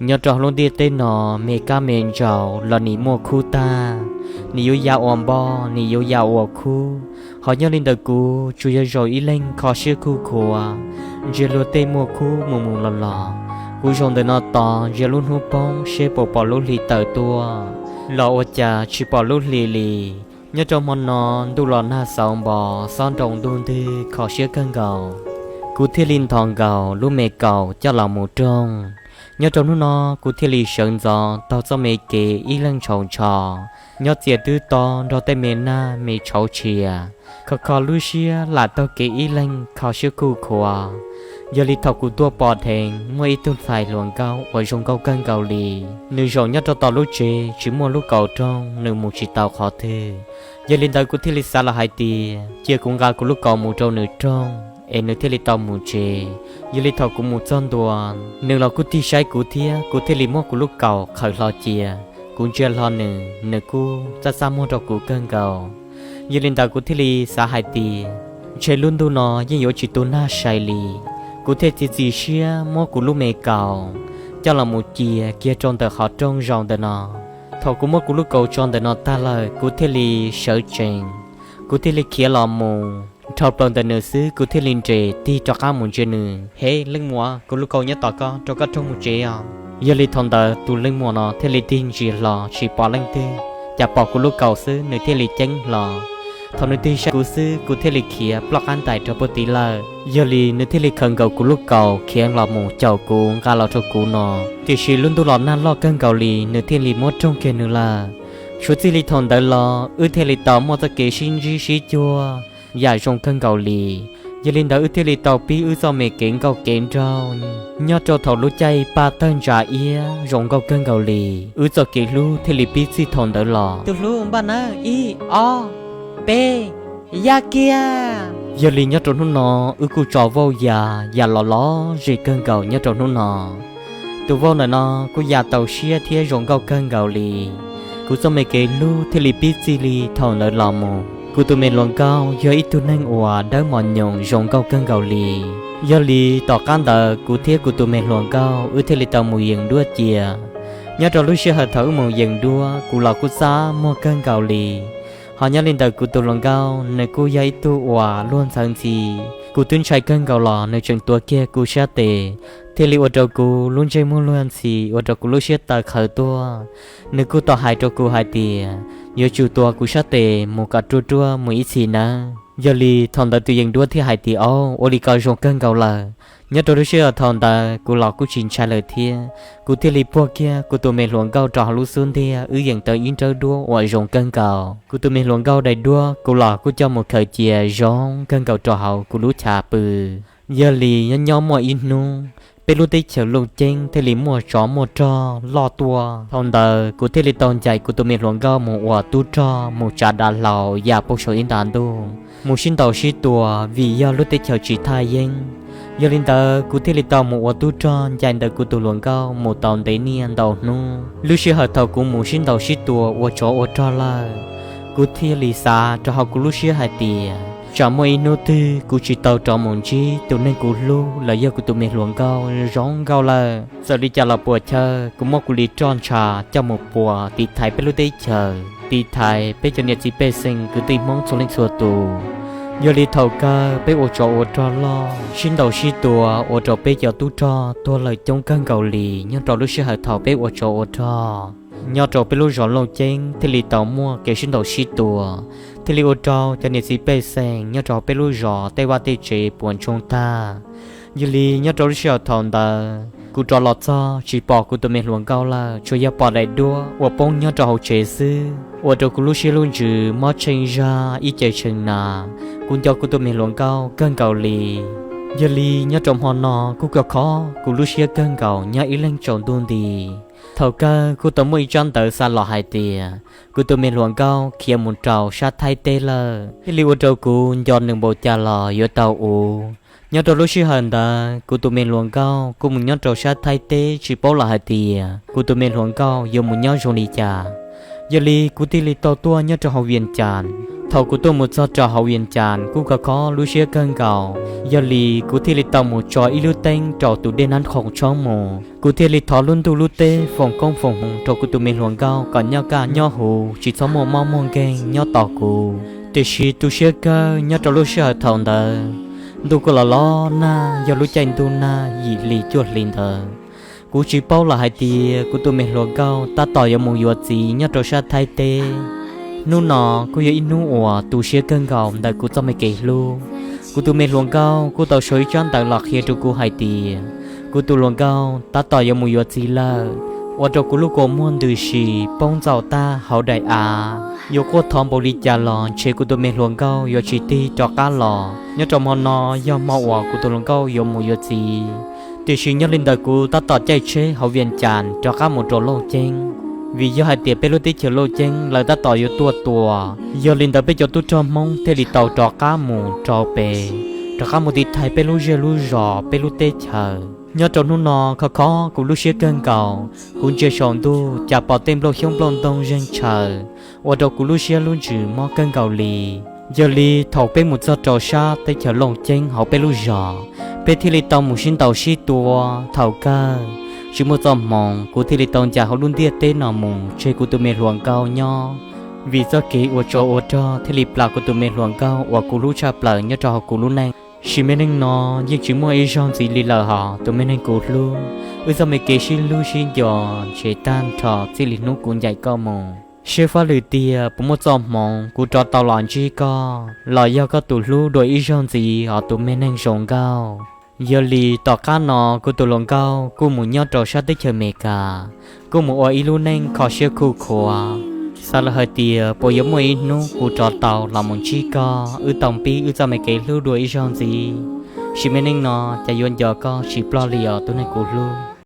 Nyob rau lub ntiaj teb no, me kab me ntsaum los nim muaj khub tag, nim yuav ya ua npoj, nim yuav ya ua khub. Ho nyob li ntawm kuv tsuas yog zaum ib leeg kho siab khuj khuav, ntsia luag tej muaj khub mus mus los los. Kuv zaum ntawm no tos ntsia lub hnub poob seb puas pom lub hli tawm tuaj, los ua cas tsis pom lub hli li. Nyob rau hmo no, ntuj los nag xauv npos, xob nroo ntuj ntwg, kho siab kawg nkaus. Kuv thiaj li nthos nkaus lub me kaus coj los mus rooj. Nyob rau hnub no, kuv thiaj li sawv ntxov taug txoj me kev ib leeg tshau ntsho, nyob txias twb to nrog tej me nag me tshauv tshia, kho kho lub siab lam taug kev ib leeg kho siab khuj khuav. Yog li thaum kuv tuaj pom dheev muaj ib tug ntxhais hluas nkauj uas zoo nkauj kawg nkaus li, nws zaum nyob rau tom lub tsev tsis muaj lub kaus rooj, nws mus tsis tau qhov twg. Yog li ntawd kuv thiaj li xav los hais tias cia kuv nqa kuv lub kaus mus rau nws rooj es nws thiaj li tau mus tsev. Yog li thaum kuv mus txog ntua, nws los kuj tig saib kuv thiab kuv thiaj li muab kuv lub kaus qhawv hlo cia. Kuv ntsia hlo nws, nws kuj txaj txaj muag rau kuv kawg nkaus. Yog li ntawd kuv thiaj li xav hais tias ntshe lub ntuj no yeej yuav tsis tu nag sai li. Kuv thiaj txiav txim siab muab kuv lub me kaus coj los mus cia kiag rau ntawm qhov rooj zaum ntawm no. Thaum kuv muab kuv lub kaus tso ntawm no tag lawm, kuv thiaj li sawv tsees, kuv thiaj li khiav los mus. Dhau plaws ntawm nws xwb, kuv thiaj li nres tig rov qab mus ntsia nws. Hev, leej muam, kuv lub kaus nyob tom koj, rau koj rooj mus tsev os. Yog li thaum ntawd tus leej muam no thiaj li tig ntsia hlo tsis pom leej twg, cas pom kuv lub kaus xwb nws thiaj li ceeb hlo. Thaum nws tig saib kuv xwb, kuv thiaj li khiav ploj qab ntais rau puag tid lawm. Yog li nws thiaj li khaws nkaus kuv lub kaus khiav los mus caum kuv nqa los rau kuv no. Tiam sis lub ntuj los nag loj kawg nkaus li, nws thiaj li muab rooj kiag nws lawm. Suav txij li thaum ntawd los wb thiaj li tau muaj txoj kev sib ntsib sib cuag yam zoo kawg nkaus li. Yog li ntawd wb thiaj li tau pib wb txoj me kev nkauj kev nraug nyob rau thaum lub caij paj tawg ntsa iab zoo nkauj kawg nkaus li. Wb txoj kev hlub thiaj li pib txij thaum ntawd los. Tus hlub npaj nawb, ib, ob, peb, ya kiag. Yog li nyob rau hnub no wb kuj tso vauj ya, ya los lom zem kawg nkaus nyob rau hnub no. Tus vauj ntawm no kuj ya tau siab thiab zoo nkauj kawg nkaus li. Kuv txoj me kev hlub thiaj li pib txij li thaum ntawd los mus. Kuv tus me hluas nkauj yog ib tug neeg uas dawb mos nyoos zoo nkauj kawg nkaus li. Yog li tom qab ntawd kuv thiab kuv tus me hluas nkauj wb thiaj li tau mus yees duab cia. Nyob rau lub sij hawm thaum wb mus yees duab, kuv los kuj txaj muag kawg nkaus li. Ho nyob li ntawm kuv tus hluas nkauj, nws kuj yog ib tug uas luag ntxhawv ntxhi. Kuv twb ntshai kawg nkaus los nws tseem tuav kiag kuv sab tes, thiaj li ua rau kuv lub ntsej muag luag ntxhi, ua rau kuv lub siab tawv qhawv tuaj. Nws kuj tau hais rau kuv hais tias yuav tsum tuav kuv sab tes mus kom ruaj ruaj mus ib txhis nawb. Yog li thaum ntawd tus yees duab thiaj hais tias, Au, ua li ko zoo kawg nkaus lawm. Nyob rau lub sij hawm thaum ntawd kuv los kuj tsis ntshai lawm thiab. Kuv thiaj li puag kiag kuv tus me hluas nkauj rau hauv lub xub ntiag, wb yees tau ib nrawb duab uas zoo kawg nkaus. Kuv tus me hluas nkauj daim duab kuv los kuj coj mus khaws cia zoo kawg nkaus rau hauv kuv lub chav pw. Yog li nyob nyob muaj ib hnub, peb lub teb chaws Looj Ceeb thiaj li muaj tsov muaj rog loj tuaj. Thaum ntawd kuv thiaj li tau ncaim kuv tus me hluas nkauj mus ua tub rog mus tsav dav hlau ya pag saum ib nta ntuj, mus sib ntaus sib tua vim yog lub teb chaws tsis thaj yeeb. Yog li ntawd kuv thiaj li tau mus ua tub rog ncaim ntawm kuv tus hluas nkauj mus tau ntev niaj ntau hnub. Lub sij hawm thaum kuv mus sib ntaus sib tua ua tsov ua rog lawm, kuv thiaj li xav rau hauv kuv lub siab hais tias tsam muaj ib hnub twg kuv tsis tau rov mus ntsib tus neeg kuv hlub los yog kuv tus me hluas nkauj zoo nkauj lawm. Txawm li cas los puas chawj, kuv muab kuv li roj ntsha coj mus pua tiv thaiv peb lub teb chaws, tiv thaiv peb cov niam txiv pej xeem kwv tij Hmoob txhua leej txhua tus. Yog li thaum kawg peb ua tsov ua rog loj sib ntaus sib tua ua rau peb cov tub rog tuag lawm coob kawg nkaus li nyob rau lub sij hawm thaum peb ua tsov ua rog. Nyob rau peb lub zos Looj Ceeb thiaj li tau muaj kev sib ntaus sib tua, thiaj li ua rau cov niam txiv pej xeem nyob rau peb lub zos tej vaj tej tsev puas ntsoog tag. Yog li nyob rau lub sij hawm thaum ntawd kuv rov los txog tsis pom kuv tus me hluas nkauj lawm, tsuas yog pom daim duab uas poob nyob rau hauv tsev xwb, ua rau kuv lub siab lub ntsws mob tsheej zag ib ce tshee na. Kuv nco kuv tus me hluas nkauj kawg nkaus li. Yog li nyob rau hmo no kuj kho kho kuv lub siab kawg nkaus nyob ib leeg tsaus ntuj nti. Thaum kawg kuj tau muaj ib tsab ntawv xa los hais tias kuv tus me hluas nkauj khiav mus rau sab Thaib teb lawm, thiaj li ua rau kuv nco nws npaum cas los yuav tau uv. Nyob rau lub sij hawm ntawd kuv tus me hluas nkauj kuj mus nyob rau sab Thaib teb tsis paub los hais tias kuv tus me hluas nkauj yuav mus nyob zoo li cas. Yog li kuv thiaj li tau tuaj nyob rau hauv Vias Cas, Thaum kuv tuaj mus txog rau hauv Vias Cas kuj khov kho lub siab kawg nkaus, yog li kuv thiaj li tau mus tso ib lub teeb rau tus dej Nab Khoom tshoob mus. Kuv thiaj li thov lub ntuj lub teb foom koob foom hmoov rau kuv tus me hluas nkauj kom nyob kaj nyob huv, tsis txhob muaj mob muaj nkeeg nyob tos kuv. Tiam sis tu siab kawg, nyob rau lub sij hawm thaum ntawd ntuj kuj los los nag, yog lub caij ntuj nag yim hli cuaj hli ntawd. Kuv tsis paub los hais tias kuv tus me hluas nkauj tab tom yuav mus yuav txiv nyob rau sab Thaib teb. Hnub no kuj yog ib hnub uas tu siab kawg nkaus ntawm kuv txoj me kev hlub. Kuv tus me hluas nkauj kuj tau sau ib tsab ntawv los qhia rau kuv hais tias kuv tus hluas nkauj tab tom yuav mus yuav txiv lawm, ua rau kuv lub kua muag ntws si poob ntxaum tag hauv daim av. Yuav quaj thov npaum li cas los ntshe kuv tus me hluas nkauj yuav tsis tig rov qab los. Nyob rau hmo no yog hmo uas kuv tus hluas nkauj yuav mus yuav txiv, tiam sis nyob li ntawd kuv tab tom caij tsheb hauv Vias Cas rov qab mus rau Looj Ceeb, vim yog hais tias peb lub teb chaws Looj Ceeb lawv tab tom yuav tuaj tua. Yog li ntawd peb cov tub rog Hmoob thiaj li tau rov qab mus rau pem, rov qab mus tiv thaiv peb lub zej lub zos peb lub teb chaws. Nyob rau hnub no khov kho kuv lub siab kawg nkaus, kuv ntsia saum ntuj cas pom tej nplooj xyoob nplooj ntoo zeeg tshaws, ua rau kuv lub siab lub ntsws mob kawg nkaus li. Yog li thaum peb mus txog rau sab teb chaws Looj Ceeb hauv peb lub zos, peb thiaj li tau mus sib ntaus sib tua. Thaum kawg tsis muaj txoj hmoov, kuv thiaj li tau ncaim hauv lub ntiaj teb no mus tseg kuv tus me hluas nkauj nyob, vim txoj kev ua tsov ua rog thiaj li plam kuv tus me hluas nkauj uas kuv hlub tshaj plaws nyob rau hauv kuv lub neej. Sim me neej no yeej tsis muaj ib zaug ntxiv li lawm hos tus me neeg kuv hlub. Wb txoj me kev sib hlub sib nco ntshe tag nrho txij li hnub kuv ncaim koj mus. Siab fab lwm tiag puas muaj txoj hmoov kuv rov tau los ntsib koj, los yog koj tus hlub dua ib zaug ntxiv hos tus me neeg zoo nkauj. Yog li tom qab no kuv tus hluas nkauj kuj mus nyob rau sab teb chaws Amelikas, kuj mus ua ib lub neej kho siab khuj khuav. Xav lawm hais tias puas yuav muaj ib hnub kuv rov tau los mus ntsib koj, wb tau pib wb txoj me kev hlub dua ib zaug ntxiv. Sim me neej no cas yuav nco koj tsis ploj li os tus neeg kuv hlub.